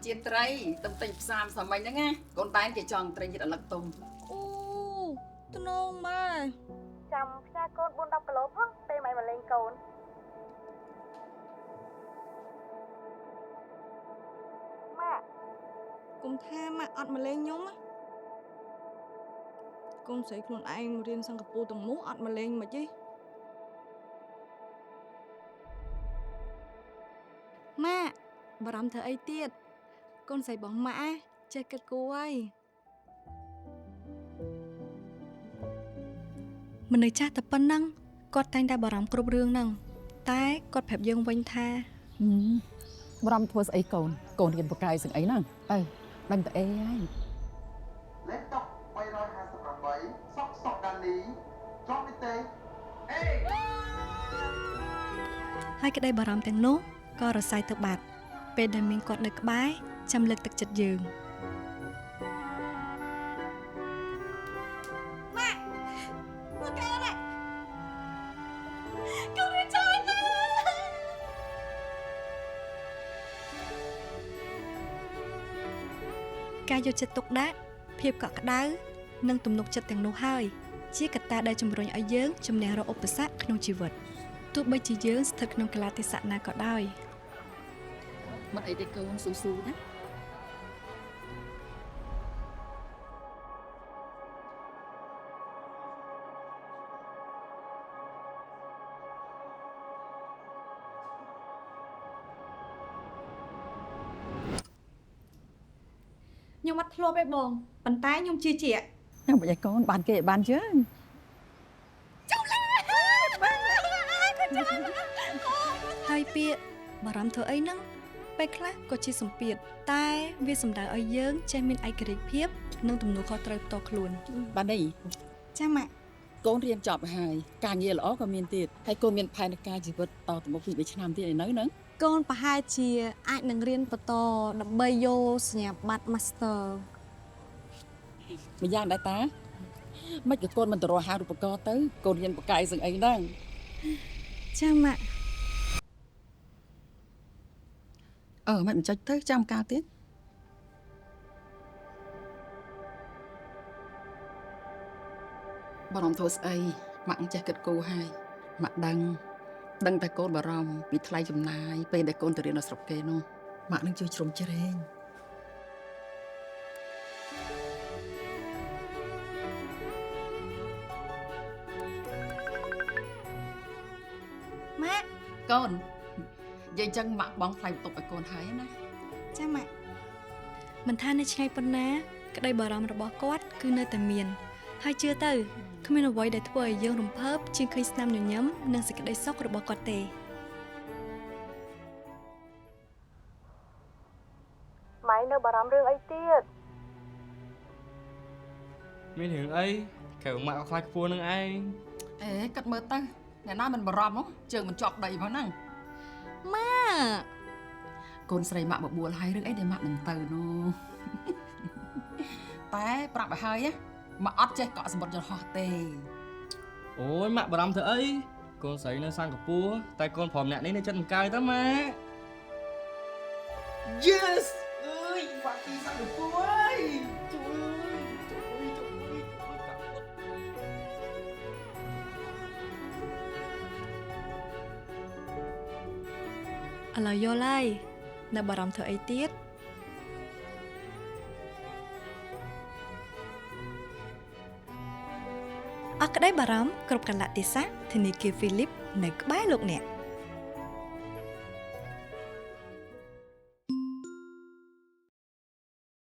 ជាត្រីទំទិញផ្សារសាមិញហ្នឹងណាកូនតែនគេចង់ត្រីញិតអលឹកទុំ អូតំណងម៉ែ ចាំផ្ញើកូន4 10គីឡូផងពេលម៉ែមកលេងកូនម៉ាក់ គុំថាម៉ាក់អត់មកលេងខ្ញុំណាកូនស្រីខ្លួនឯងរៀនសិង្ហបុរីទាំងមូលអត់មកលេងមិនទេម៉ាក់បារម្ភធ្វើអីទៀតកូនស្រីរបស់ម៉ាក់ចេះគិតគូរហើយមនុស្សចាស់តែប៉ុណ្ណឹងគាត់តែងតែបារម្ភគ្រប់រឿងហ្នឹងតែគាត់ប្រាប់យើងវិញថា បារម្ភធ្វើស្អីកូនកូនរៀនបកាយស្អីហ្នឹងអើដឹងតែអីហើយ លេខតុ358សុកសុកដាលីជាប់នេះទេអេ ហើយក្តីបារម្ភទាំងនោះក៏រសាយទៅបាត់ពេលដែលមានគាត់នៅក្បែរចាំលើកទឹកចិត្តយើងម៉ាក់មកកែរកូនរៀនចូលណាការយកចិត្តទុកដាក់ភាពកក់ក្ដៅនិងទំនុកចិត្តទាំងនោះហើយជាកត្តាដែលជំរុញឲ្យយើងជំនះរាល់ឧបសគ្គក្នុងជីវិតទោះបីជាយើងស្ថិតក្នុងកាលៈទេសៈណាក៏ដោយ មិនអីទេកូនស៊ូស៊ូណា ខ្ញុំអត់ធ្លាប់ទេបងប៉ុន្តែខ្ញុំជឿជាក់ យ៉ាងម៉េចឲ្យកូនបានគេឲ្យបានយើង ហើយពាក្យបារម្ភធ្វើអីហ្នឹងពេលខ្លះក៏ជាសម្ពាធតែវាសំដៅឲ្យយើងចេះមានឯករាជ្យភាពនិងទំនួលខុសត្រូវផ្ទាល់ខ្លួន បាននេះ ចាម៉ាក់ កូនរៀនចប់ហើយការងារល្អក៏មានទៀតហើយកូនមានផែនការជីវិតតទៅមុខពី3ឆ្នាំទៀតឯនៅហ្នឹង កូនប្រហែលជាអាចនឹងរៀនបន្តដើម្បីយកសញ្ញាបត្រ Master ម្យ៉ាងដែរតាមិនក៏កូនមិនទៅរកហារូបករណ៍ទៅកូនរៀនបកាយសឹងអីហ្នឹង ចាម៉ាក់ អឺមិនបញ្ចុចទៅចាំកាលទៀតបារម្ភធ្វើស្អីម៉ាក់ចេះគិតគូរហើយម៉ាក់ដឹងដឹងតែកូនបារម្ភពីថ្លៃចំណាយពេលដែលកូនទៅរៀននៅស្រុកគេនោះម៉ាក់នឹងជួយជ្រោមជ្រែង ម៉ាក់ កូននិយាយចឹងម៉ាក់បងថ្លៃបន្ទប់ឲ្យកូនហើយណា ចាម៉ាក់មិនថានៅឆ្ងាយប៉ុណ្ណាក្តីបារម្ភរបស់គាត់គឺនៅតែមានហើយជឿទៅគ្មានអ្វីដែលធ្វើឲ្យយើងរំភើបជាងឃើញស្នាមញញឹមនិងសេចក្តីសុខរបស់គាត់ទេ ម៉ែនៅបារម្ភរឿងអីទៀត មានរឿងអីក្រៅម៉ាក់ក៏ខ្លាចខ្ពស់នឹងឯង អេកាត់មើលទៅអ្នកណាមិនបារម្ភនោះជើងមិនជាប់ដីផងហ្នឹង ម៉ាក់ កូនស្រីម៉ាក់បបួលហើយរឿងអីដែលម៉ាក់នឹងទៅនោះ តែប្រាប់ឲ្យហើយណាម៉ាក់អត់ចេះកក់សម្បត្តិយន្តហោះទេ អូយម៉ាក់បារម្ភធ្វើអីកូនស្រីនៅសិង្ហបុរីតែកូនប្រុសម្នាក់នេះនៅចិត្តមិនកើតើម៉ាក់ Yes អើយបាក់ទីសិង្ហបុរីជួយជួយជួយជួយកាត់ពុត ឥឡូវយល់ហើយនៅបារម្ភធ្វើអីទៀតអស់ក្តីបារម្ភគ្រប់កលៈទេសៈធនាគារហ្វីលីបនៅក្បែរលោកអ្នក។